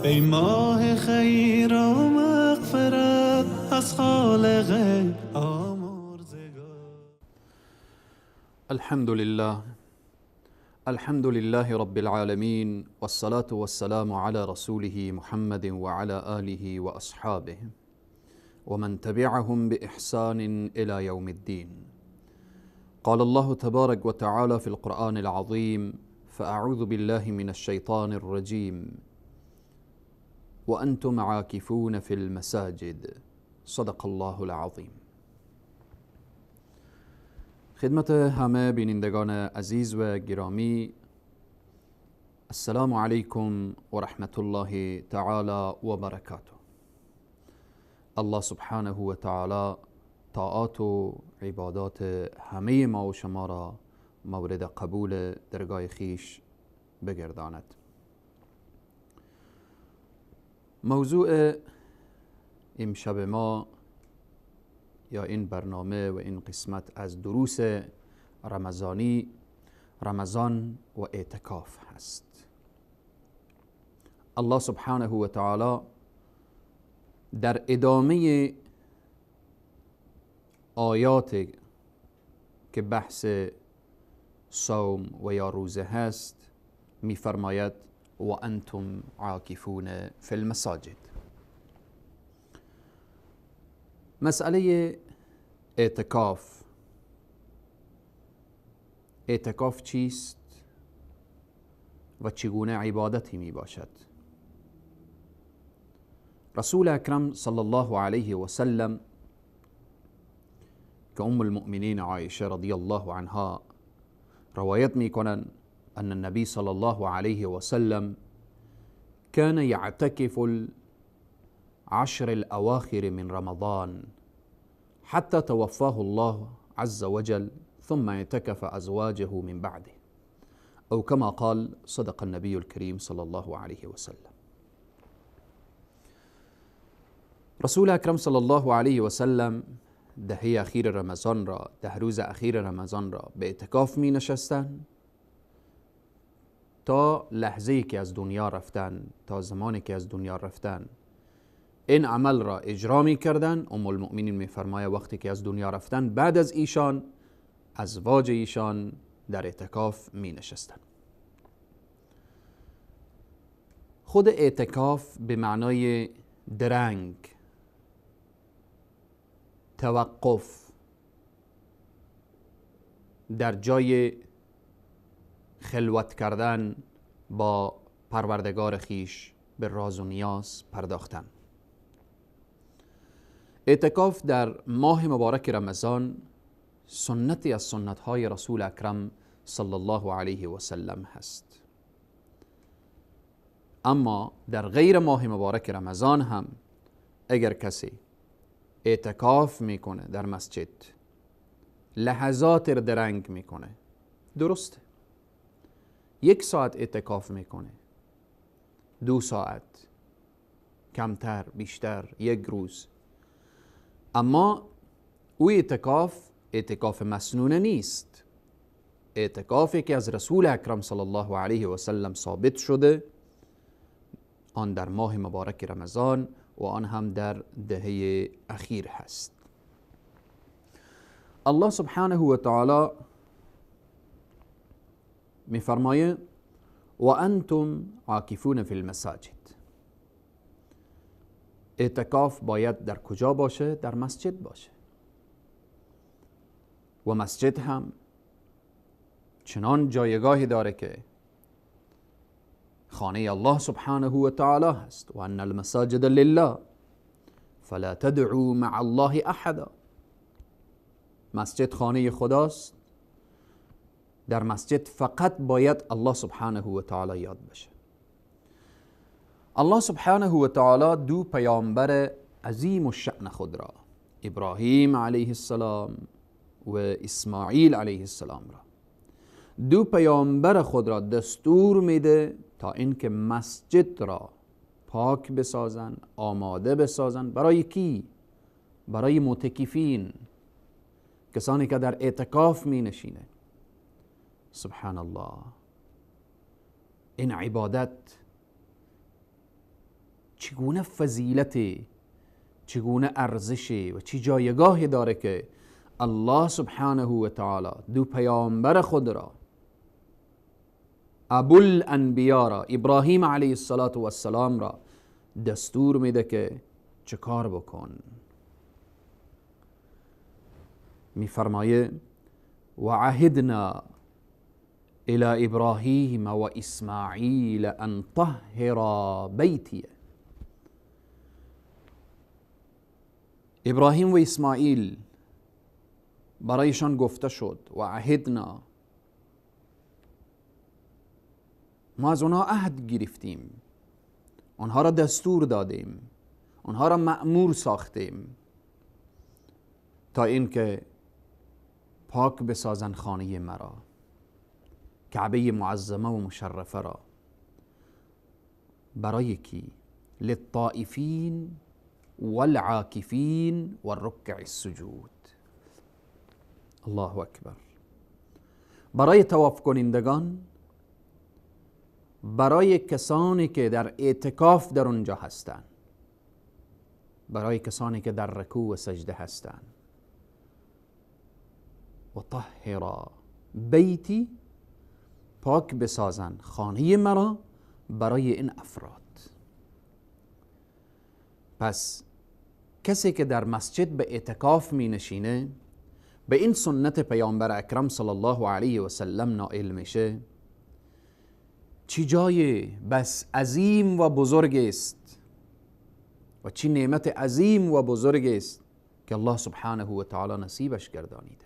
ای ماه خیر و مغفرت از خالق آمرزگار. الحمد لله، الحمد لله رب العالمين، والصلاة والسلام على رسوله محمد وعلى آله وأصحابه ومن تبعهم بإحسان إلى يوم الدين. قال الله تبارك وتعالى في القرآن العظيم: فأعوذ بالله من الشيطان الرجيم، وأنتم عاكفون في المساجد. صدق الله العظیم. خدمت همه بینندگان عزیز و گرامی، السلام علیکم و رحمت الله تعالی و برکاته. الله سبحانه و تعالی طاعات و عبادات همه ما و شما را مورد قبول درگاه خیش بگرداند. موضوع امشب ما یا این برنامه و این قسمت از دروس رمضانی، رمضان و اعتکاف هست. الله سبحانه و تعالی در ادامه آیات که بحث صوم و یا روزه هست میفرماید: و انتم عاکفون فی المساجد. مسئله اعتکاف، اعتکاف چیست و چگونه عبادتی می باشد؟ رسول اکرم صلی الله علیه و سلم که ام المؤمنین عایشه رضی الله عنها روایت می کنند ان النبی صلی الله علیه و سلم كان يعتكف العشر الأواخر من رمضان حتى توفاه الله عز وجل ثم اعتكف أزواجه من بعده، أو كما قال صدق النبي الكريم صلى الله عليه وسلم. رسول اکرم صلی الله علیه و سلم دهه اخیر رمضان را، 10 روز اخیر رمضان را به اعتکاف می نشستن تا لحظه‌ای که از دنیا رفتن، تا زمانی که از دنیا رفتن این عمل را اجرا می کردن. ام المؤمنین می فرماید وقتی که از دنیا رفتن بعد از ایشان ازواج ایشان در اعتکاف می نشستن. خود اعتکاف به معنای درنگ، توقف در جای خلوت کردن با پروردگار خیش، به راز و نیاز پرداختن. اعتکاف در ماه مبارک رمضان سنتی از سنت‌های رسول اکرم صلی الله علیه و سلم هست. اما در غیر ماه مبارک رمضان هم اگر کسی اعتکاف میکنه در مسجد، لحظات رو درنگ میکنه، درسته، 1 ساعت اعتکاف میکنه، 2 ساعت، کمتر بیشتر، 1 روز، اما او اعتکاف اعتکاف مسنونه نیست. اعتکافی که از رسول اکرم صلی الله علیه و سلم ثابت شده، آن در ماه مبارک رمضان و آن هم در دهه اخیر هست. الله سبحانه و تعالی میفرمایه: و انتم عاکفون فی المساجد. اعتکاف باید در کجا باشه؟ در مسجد باشه. و مسجد هم چنان جایگاهی داره که خانه الله سبحانه و تعالی هست. و ان المساجد لله فلا تدعوا مع الله احدا. مسجد خانه خداست، در مسجد فقط باید الله سبحانه و تعالی یاد بشه. الله سبحانه و تعالی 2 پیامبر عظیم الشأن خود را، ابراهیم علیه السلام و اسماعیل علیه السلام را، 2 پیامبر خود را دستور میده تا اینکه مسجد را پاک بسازن، آماده بسازن. برای کی؟ برای معتکفین، کسانی که در اعتکاف می نشینه. سبحان الله، این عبادت چگونه فضیلت، چگونه ارزشی و چی جایگاهی داره که الله سبحانه و تعالی دو پیامبر خود را، ابوالانبیا را، ابراهیم علیه السلام را دستور میده که چه کار بکن. میفرمایه و عهدنا الى ابراهیم و اسماعیل ان طهرا بیتی. ابراهیم و اسماعیل برایشان گفته شد و عهدنا، ما از آنها عهد گرفتیم، آنها را دستور دادیم، آنها را مأمور ساختیم تا اینکه پاک بسازن خانه مرا، کعبه معظمه و مشرفه را. برای کی؟ للطائفین والعاکفین والرکع السجود. الله اکبر. برای طواف کنندگان، برای کسانی که در اعتکاف در اونجا هستند، برای کسانی که در رکوع و سجده هستند. و طهر بیتی، پاک بسازن خانه مرا برای این افراد. پس کسی که در مسجد به اعتکاف می نشینه، به این سنت پیامبر اکرم صلی الله علیه و سلم نائل میشه. چی جای بس عظیم و بزرگ است و چی نعمت عظیم و بزرگ است که الله سبحانه و تعالی نصیبش گردانیده.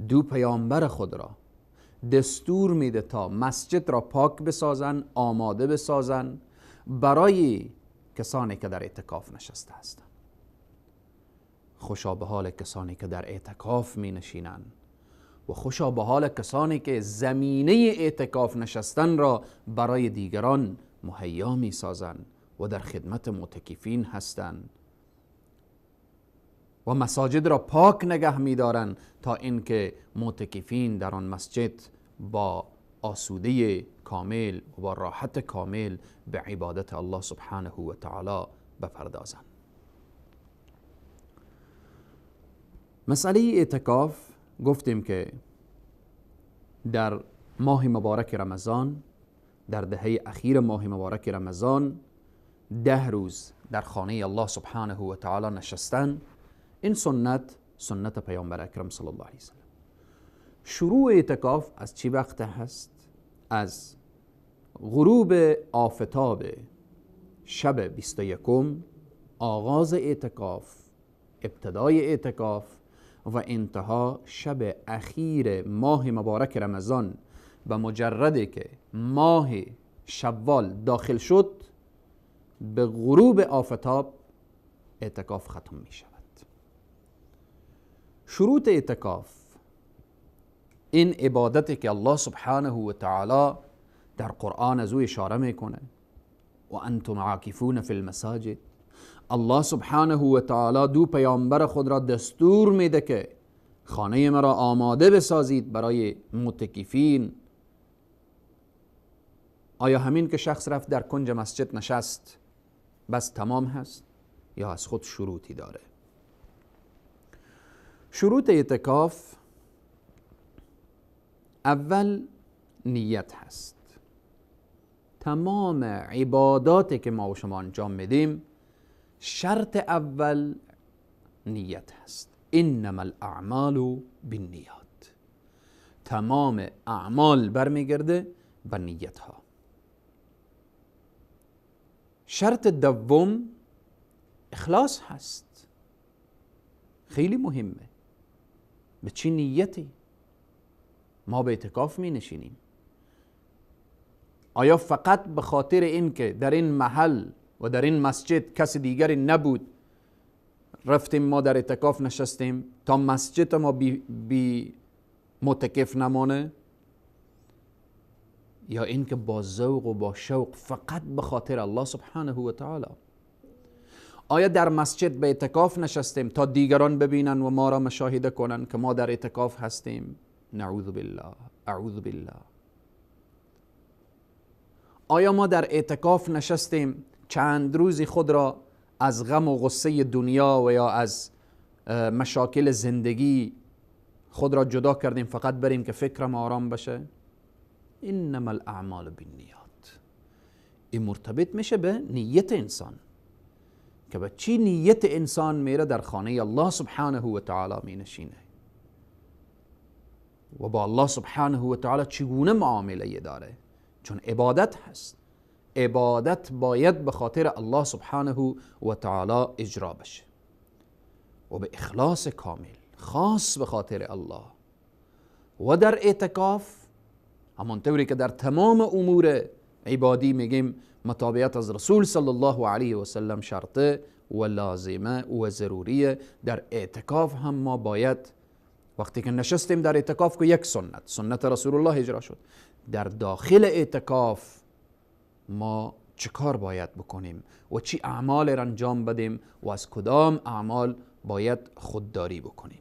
دو پیامبر خود را دستور میده تا مسجد را پاک بسازن، آماده بسازن برای کسانی که در اعتکاف نشسته هستند. خوشا به حال کسانی که در اعتکاف می نشینند و خوشا به حال کسانی که زمینه اعتکاف نشستن را برای دیگران مهیا می سازند و در خدمت معتکفین هستند و مساجد را پاک نگه می دارند تا اینکه معتکفین در آن مسجد با آسوده کامل و با راحت کامل به عبادت الله سبحانه و تعالی بپردازند. مسئله اعتکاف گفتیم که در ماه مبارک رمضان، در دهه اخیر ماه مبارک رمضان، 10 روز در خانه الله سبحانه و تعالی نشستن، این سنت، سنت پیامبر اکرم صلی الله علیه وسلم. شروع اعتکاف از چی وقت هست؟ از غروب آفتاب شب 21 آغاز اعتکاف، ابتدای اعتکاف و انتها شب اخیر ماه مبارک رمضان. به مجرده که ماه شوال داخل شد، به غروب آفتاب اعتکاف ختم می شود. شروط اعتکاف، این عبادتی که الله سبحانه و تعالی در قرآن از او اشاره میکنه، و انتم عاکفون فی المساجد. الله سبحانه و تعالی دو پیامبر خود را دستور میده که خانه مرا آماده بسازید برای متکفین. آیا همین که شخص رفت در کنج مسجد نشست بس تمام هست، یا از خود شروطی داره؟ شروط اعتکاف اول نیت هست. تمام عباداتی که ما و شما انجام میدیم شرط اول نیت هست. انما الاعمال بالنیات. تمام اعمال برمیگرده به نیت ها. شرط دوم اخلاص هست. خیلی مهمه به چی نیتی ما به اعتکاف می نشینیم. آیا فقط به خاطر این که در این محل و در این مسجد کس دیگری نبود رفتیم ما در اعتکاف نشستیم تا مسجد ما بی متکف نمانه، یا اینکه با ذوق و با شوق فقط به خاطر الله سبحانه و تعالی؟ آیا در مسجد به اعتکاف نشستیم تا دیگران ببینن و ما را مشاهده کنن که ما در اعتکاف هستیم؟ نعوذ بالله، اعوذ بالله. آیا ما در اعتکاف نشستیم چند روزی خود را از غم و غصه دنیا و یا از مشاکل زندگی خود را جدا کردیم فقط بریم که فکرم آرام بشه؟ انما الاعمال بالنیات. این مرتبط میشه به نیت انسان، که به چی نیت انسان میره در خانه الله سبحانه و تعالی می نشینه و با الله سبحانه و تعالی چگونه معامله داره، چون عبادت هست. عبادت باید به خاطر الله سبحانه و تعالی اجرا بشه و به اخلاص کامل، خاص به خاطر الله. و در اعتکاف همانطوری که در تمام امور عبادی میگیم متابعت از رسول صلی الله علیه و سلم شرطه و لازمه و ضروریه، در اعتکاف هم ما باید وقتی که نشستیم در اعتکاف که یک سنت، سنت رسول الله اجرا شد، در داخل اعتکاف ما چه کار باید بکنیم و چی اعمال را انجام بدیم و از کدام اعمال باید خودداری بکنیم.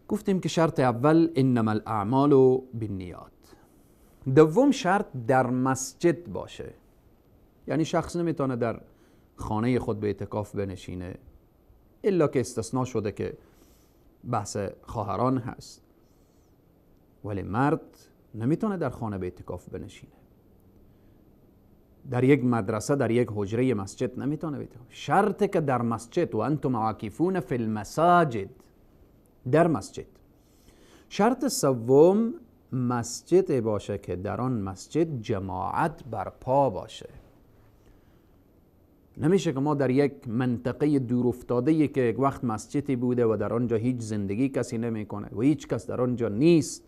گفتیم که شرط اول انما الاعمال بالنیات. دوم شرط در مسجد باشه، یعنی شخص نمیتونه در خانه خود به اعتکاف بنشینه، الا که استثناء شده که بحث خواهران هست، ولی مرد نمیتونه در خانه به اعتکاف بنشینه، در یک مدرسه، در یک حجره مسجد نمیتونه به اعتکاف. شرط که در مسجد، و انتم عاکفون فی المساجد، در مسجد. شرط سوم مسجد باشه که در آن مسجد جماعت برپا باشه. نمیشه که ما در یک منطقه دور افتاده که یک وقت مسجدی بوده و در آنجا هیچ زندگی کسی نمیکنه و هیچ کس در آنجا نیست،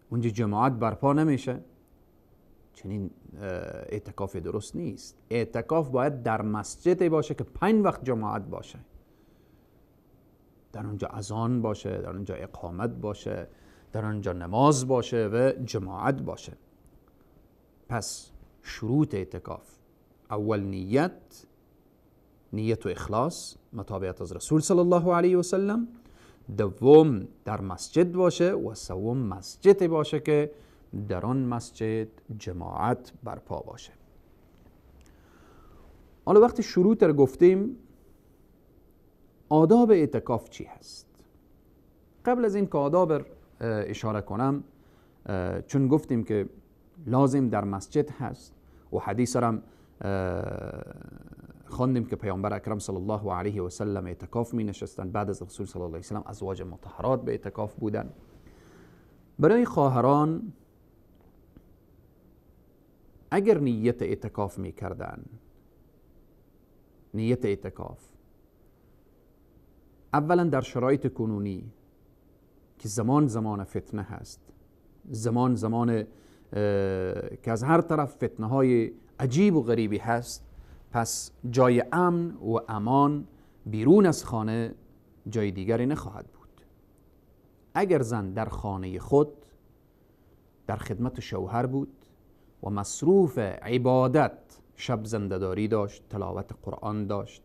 اونجا جماعت برپا نمیشه، چنین اعتکاف درست نیست. اعتکاف باید در مسجد باشه که 5 وقت جماعت باشه، در اونجا اذان باشه، در اونجا اقامت باشه، در اونجا نماز باشه و جماعت باشه. پس شروط اعتکاف: اول نیت، نیت و اخلاص، متابعت از رسول صلی الله علیه و سلم. دوم در مسجد باشه و سوم مسجد باشه که در آن مسجد جماعت برپا باشه. حالا وقتی شروط رو گفتیم، آداب اعتکاف چی هست؟ قبل از این که آداب اشاره کنم، چون گفتیم که لازم در مسجد هست و حدیث را خواندیم که پیامبر اکرم صلی الله علیه و سلم اعتکاف می نشستند، بعد از رسول صلی الله علیه و سلم ازواج مطهرات به اعتکاف بودند. برای خواهران اگر نیت اعتکاف می کردن، نیت اعتکاف اولا در شرایط کنونی که زمان زمان فتنه هست، زمان زمان که از هر طرف فتنه های عجیب و غریبی هست، پس جای امن و امان بیرون از خانه جای دیگری نخواهد بود. اگر زن در خانه خود در خدمت شوهر بود و مصروف عبادت، شب زنده‌داری داشت، تلاوت قرآن داشت،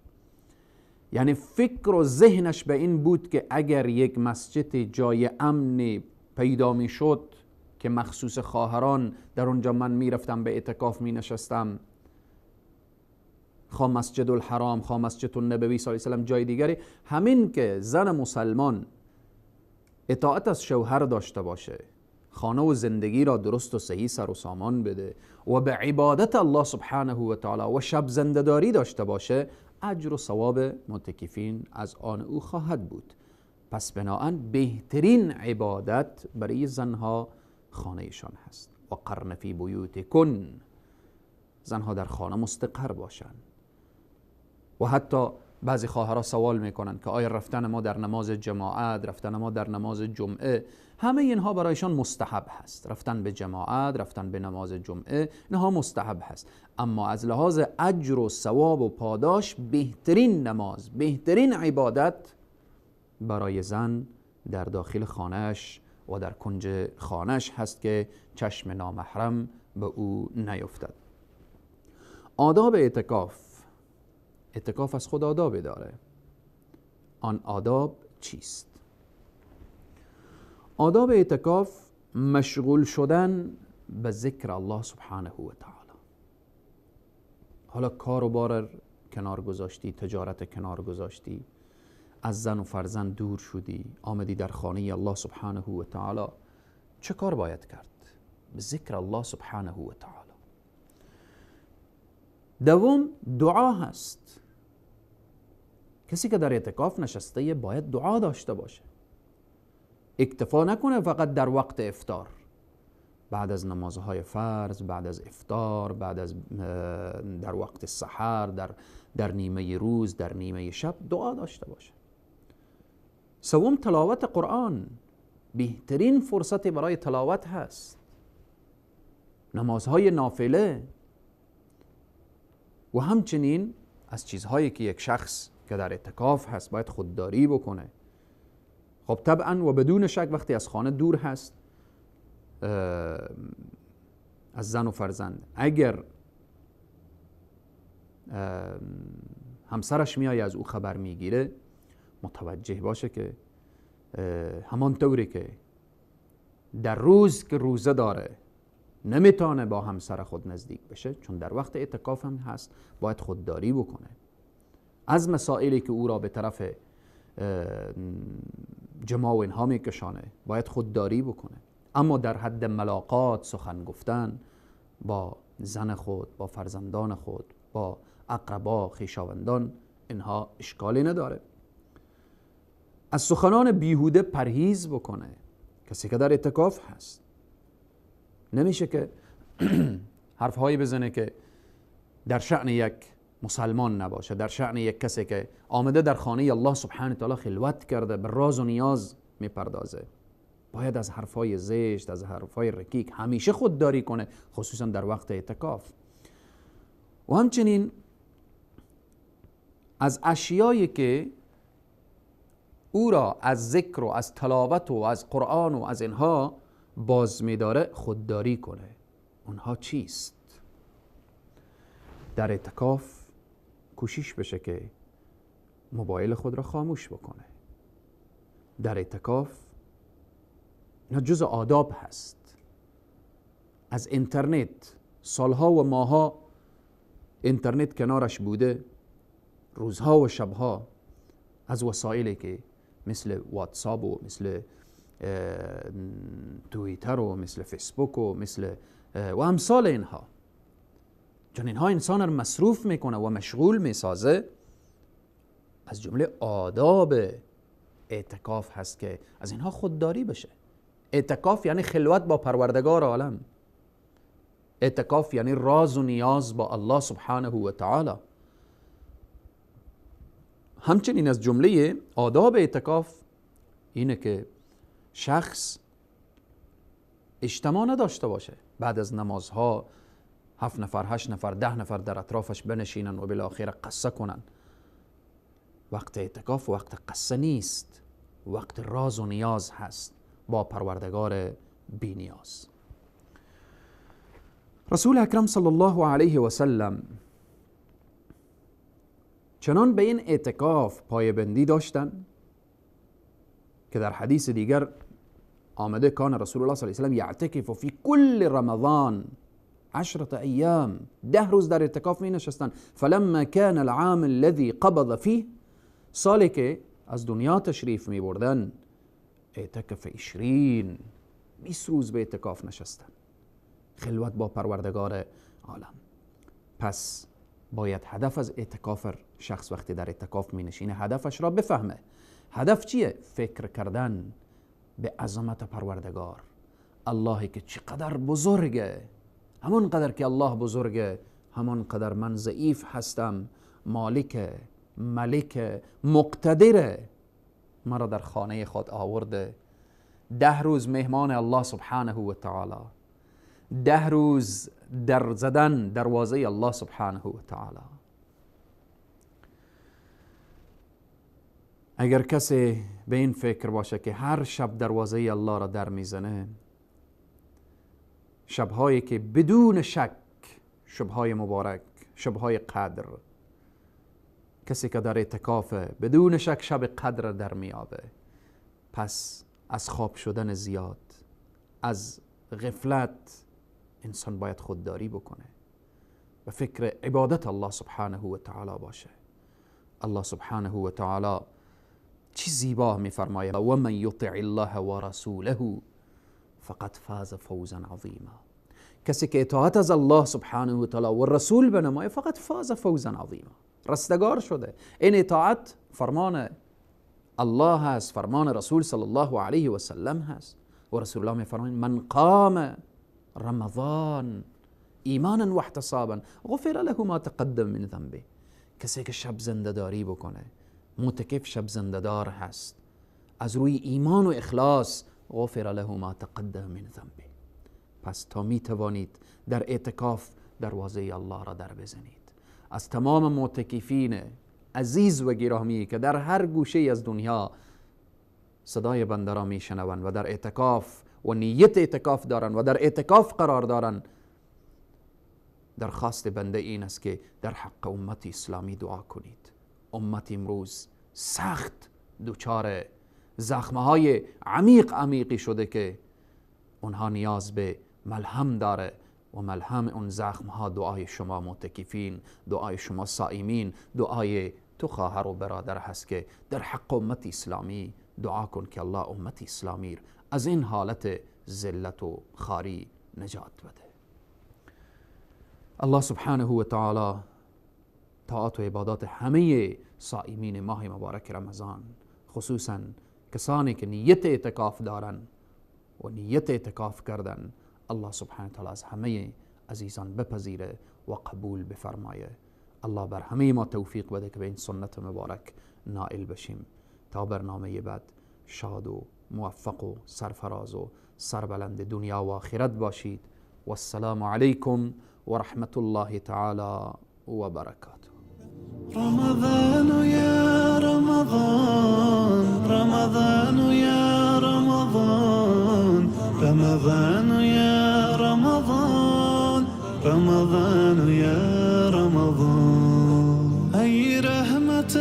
یعنی فکر و ذهنش به این بود که اگر یک مسجد جای امن پیدا می شد که مخصوص خواهران در اونجا من میرفتم به اعتکاف می نشستم، خواه مسجد الحرام، خواه مسجد النبوی صلی الله علیه و سلم، جای دیگری، همین که زن مسلمان اطاعت از شوهر داشته باشه، خانه و زندگی را درست و صحیح سر و سامان بده و به عبادت الله سبحانه و تعالی و شب زنده‌داری داشته باشه، اجر و ثواب معتکفین از آن او خواهد بود. پس بناهن بهترین عبادت برای زنها خانهشان هست. و قرن فی بیوتکن، زنها در خانه مستقر باشند. و حتی بعضی خواهرها سوال میکنن که آیا رفتن ما در نماز جماعت، رفتن ما در نماز جمعه، همه اینها برایشان مستحب هست. رفتن به جماعت، رفتن به نماز جمعه، اینها مستحب هست. اما از لحاظ اجر و ثواب و پاداش بهترین نماز، بهترین عبادت برای زن در داخل خانهش و در کنج خانهش هست که چشم نامحرم به او نیفتد. آداب اعتکاف، اعتکاف از خود آداب داره. آن آداب چیست؟ آداب اعتکاف مشغول شدن به ذکر الله سبحانه و تعالی. حالا کار و بار کنار گذاشتی، تجارت کنار گذاشتی، از زن و فرزند دور شدی، آمدی در خانه الله سبحانه و تعالی، چه کار باید کرد؟ به ذکر الله سبحانه و تعالی. دوم دعا هست. کسی که در اعتکاف نشسته باید دعا داشته باشه، اکتفا نکنه فقط در وقت افطار، بعد از نمازهای فرض، بعد از افطار، بعد از در وقت سحر، در نیمه روز، در نیمه شب دعا داشته باشه. سوم تلاوت قرآن، بهترین فرصت برای تلاوت هست. نمازهای نافله و همچنین از چیزهایی که یک شخص که در اعتکاف هست باید خودداری بکنه. خب طبعا و بدون شک وقتی از خانه دور هست، از زن و فرزند، اگر همسرش میای از او خبر میگیره، متوجه باشه که همان طوری که در روز که روزه داره نمیتونه با همسر خود نزدیک بشه، چون در وقت اعتکاف هم هست باید خودداری بکنه از مسائلی که او را به طرف جماع و اینها میکشانه، باید خودداری بکنه. اما در حد ملاقات، سخن گفتن با زن خود، با فرزندان خود، با اقربا، خویشاوندان، اینها اشکالی نداره. از سخنان بیهوده پرهیز بکنه کسی که در اعتکاف هست. نمیشه که حرفهایی بزنه که در شأن یک مسلمان نباشه، در شأن یک کسی که آمده در خانه الله سبحانه تعالی خلوت کرده، به راز و نیاز میپردازه. باید از حرفای زشت، از حرفای رکیک همیشه خودداری کنه، خصوصا در وقت اعتکاف. و همچنین از اشیایی که او را از ذکر و از تلاوت و از قرآن و از اینها باز می‌داره خودداری کنه. اونها چیست؟ در اعتکاف کوشش بشه که موبایل خود را خاموش بکنه. در اعتکاف اینا جز آداب هست. از اینترنت سالها و ماها اینترنت کنارش بوده، روزها و شبها، از وسایلی که مثل واتساپ و مثل توییتر و مثل فیسبوک و مثل و امثال اینها، چون اینها انسان رو مصروف میکنه و مشغول میسازه. از جمله آداب اعتکاف هست که از اینها خودداری بشه. اعتکاف یعنی خلوت با پروردگار عالم، اعتکاف یعنی راز و نیاز با الله سبحانه و تعالی. همچنین از جمله آداب اعتکاف اینه که شخص اجتماع نداشته باشه. بعد از نمازها 7 نفر، 8 نفر، 10 نفر در اطرافش بنشینن و بالاخره قصه کنن. وقت اعتکاف وقت قصه نیست، وقت راز و نیاز هست با پروردگار بی نیاز. رسول اکرم صلی الله علیه و سلم چنان به این اعتکاف پایبندی داشتن که در حدیث دیگر آمده کان رسول الله صلی الله علیه و سلم یعتکف فی کل رمضان 10 ایام، 10 روز در اعتکاف می نشستن. فلما کان العام الذي قبض فیه، سالی که از دنیا تشریف می بردن، اعتکف 20، 20 روز به اعتکاف نشستن، خلوت با پروردگار عالم. پس باید هدف از اعتکاف شخص وقتی در اعتکاف می نشینه هدفش را بفهمه. هدف چیه؟ فکر کردن به عظمت پروردگار، اللهی که چقدر بزرگه. همون قدر که الله بزرگه، همون قدر من ضعیف هستم، مالک، ملک، مقتدره، مرا در خانه خود آورده. 10 روز مهمان الله سبحانه و تعالی، 10 روز در زدن دروازه الله سبحانه و تعالی. اگر کسی به این فکر باشه که هر شب دروازه الله را در میزنه، شبهایی که بدون شک شبهای مبارک، شبهای قدر، کسی که در اعتکاف بدون شک شب قدر در میابه، پس از خواب شدن زیاد، از غفلت انسان باید خودداری بکنه و فکر عبادت الله سبحانه و تعالی باشه. الله سبحانه و تعالی چی زیبا میفرماید: و من یطع الله و رسوله فقد فاز فوزا عظیما. کسی که اطاعت از الله سبحانه و تعالی و رسول بنمایه فقط فاز فوزا عظیما، رستگار شده. این اطاعت فرمان الله هست، فرمان رسول صلی الله علیه و سلم هست. و رسول الله میفرماید: من قام رمضان ایمانا و احتسابا غفر له ما تقدم من ذنبه. کسی که شب زنده داری بکنه، معتکف شب زنده دار هست، از روی ایمان و اخلاص، غفر له ما تقدم من ذنبه. پس تا می توانید در اعتکاف دروازه الله را در بزنید. از تمام معتکفین عزیز و گرامی که در هر گوشه از دنیا صدای بنده را می شنوند و در اعتکاف و نیت اعتکاف دارند و در اعتکاف قرار دارند، درخواست بنده این است که در حق امت اسلامی دعا کنید. امت امروز سخت دچار زخمهای عمیق عمیقی شده که اونها نیاز به ملهم داره و ملهم اون زخمها دعای شما معتکفین، دعای شما صائمین، دعای تو خواهر و برادر هست که در حق امت اسلامی دعا کن که الله امت اسلامی از این حالت ذلت و خاری نجات بده. الله سبحانه و تعالی طاعات و عبادات همه صائمین ماه مبارک رمضان، خصوصا کسانی که نیت اعتکاف دارن و نیت اعتکاف کردن، الله سبحانه و تعالی از همه عزیزان بپذیره و قبول بفرمایه. الله بر همه ما توفیق بده که به این سنت مبارک نائل بشیم. تا برنامه بعد شاد و موفق و سرفراز و سربلند دنیا و آخرت باشید. و السلام علیکم و رحمت الله تعالی و برکاته. رمضان یا رمضان، رمضان یا رمضان، رمضان یا رمضان، رمضان یا رمضان. ای رحمت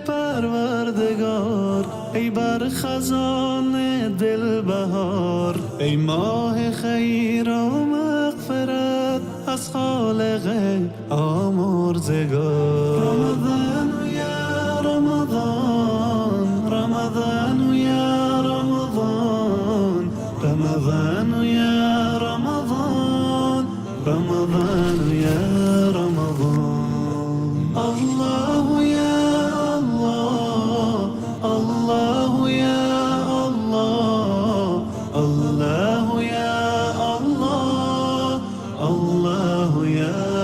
پروردگار، ای بر خزان دل بهار، ای ماه خیر و مغفرت از خالق آمرزگار. رمضان یا رمضان، رمضان یا رمضان، رمضان یا رمضان، رمضان یا رمضان. الله یا الله، الله یا الله، الله یا الله، الله یا